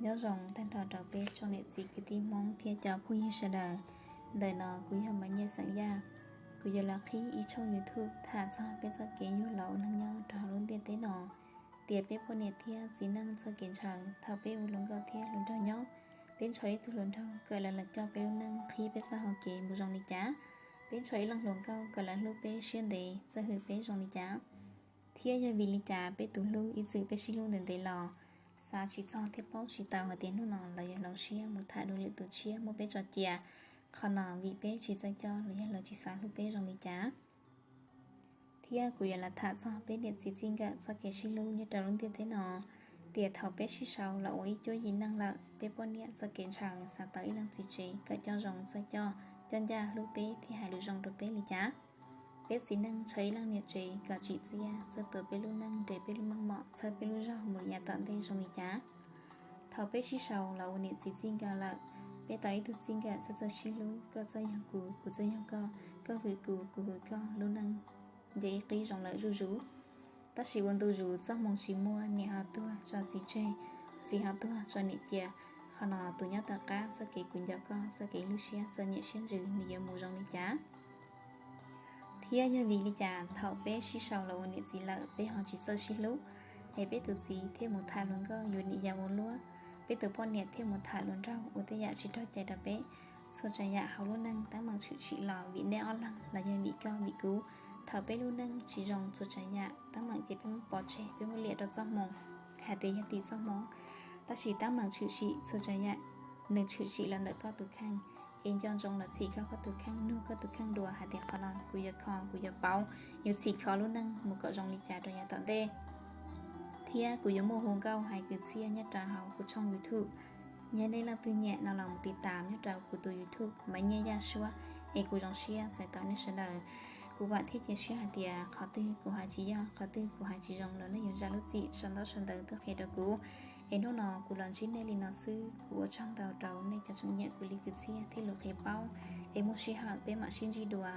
Nyob zoo tag nrho rau peb tsoom niam txiv kwv tij Hmoob thiab cov phooj ywg sawv daws. Ntawm no kuv yog Maiv Nyiaj xeem Yaj. Kuv yuav los qhib ib tshooj YouTube tham txog peb txoj kev yug los ua neeg nyob rau hauv lub ntiaj teb no, tias peb poj niam thiab txiv neej txoj kev ntshaw thaum peb ua hluas nkauj thiab hluas nraug nyob. Peb ntshaw ib tug hluas nraug kom lawv los coj peb lub neej, qhib peb txoj hau kev mus zoo li cas. Peb ntshaw ib leej hluas nkauj kom lawv hlub peb siab ntev, txawj hwm peb zoo li cas. Thiab yog vim li cas peb tus hlub ib txwm peb sib hlub ntev ntev los xav tsis txog thiab paub tsis tau hais tias hnub no lawv yuav hloov siab mus tham dua lwm tus tshiab muab peb tso cia. Qhov no vim peb tsis txawj coj los yog lawv tsis xav hlub peb zoo li cas. Thiab kuv yuav los tham txog peb niam txiv txij nkawm txoj kev sib hlub nyob rau lub ntiaj teb no, tias thaum peb sib sau los ua ib cuab yim neej lawm, peb poj niam txoj kev ntshaw xav tau ib leej txiv tsev kom coj zoo txawj coj, coj ncaj hlub peb thiab hais lus zoo rau peb li cas. Peb txiv neej ntshaw ib leej niam tsev kom tsim txiaj txawj tuav peb lub neej, nres peb lub meej mom, txhawb peb lub zog mus yav tom ntej zoo li cas. Thaum peb sib sau los ua niam txiv txij nkawm lawm, peb tau ib tug txij nkawm txawj txawj sib hlub, koj txawj yog kuv, kuv txawj yog koj, koj hwm kuv, kuv hwm koj, lub neej nce ib qib zoo lawm zuj zus. Tab sis ua ntu zus txoj hmoo tsis muaj, niam ho tuag tso txiv tseg, txiv ho tuag tso niam cia. Qhov no tus nyob tom qab txoj kev kuv nco koj, txoj kev hlub siab txom nyem siab ntsws nws yuav mus zoo li cas. Thiab yog vim li cas thaum peb sib sau los ua niam txiv lawm peb ho tsis txawj sib hlub, es peb tus txiv thiaj mus tham hluas nkauj yuav niam yau ua luaj, peb tus poj niam thiaj mus tham hluas nraug ua tej yam tsis raug cai rau peb. Txhua tsav yam hauv lub neej teeb meem tshwm sim los vim nej ob leeg los yog vim koj vim kuv. Thaum peb lub neej tsis zoo txhua tsav yam teeb meem ces peb muab pov tseg, peb muab liam rau txoj hmoo, hais tias yog tim txoj hmoo. Tab sis teeb meem tshwm sim txhua tsav yam nws tshwm sim los ntawm koj tus kheej, es nco ntsoov los txhim kho koj tus kheej, nug koj tus kheej dua hais tias qhov no kuv yuav kho, kuv yuav pauv, yuav txhim kho lub neej mus kom zoo li cas rau yav tom ntej. Thiab kuv yuav muaj hu nkauj hais kwv txhiaj nyob rau hauv kuv tshooj YouTube. Yog nej leej twg nyiam no los mus tiv tam nyob rau kuv tus YouTube Maiv Nyiaj Yaj Suab, es kuv zoo siab txais tos nej sawv daws. Kuv vam thiab cia siab hais tias qhov twg kuv hais tsis yog, qhov twg kuv hais tsis zoo los nej yuav zam lub txim sau ntaub sau ntawv tuaj qhia rau kuv. Es hnub no kuv los ntsib nej li no xwb, kuv ua tsaug ntau rau nej cov tseem nyiam kuv li kwv txhiaj thiab lus qhia paub. Es muaj sij hawm peb mam sib ntsib dua.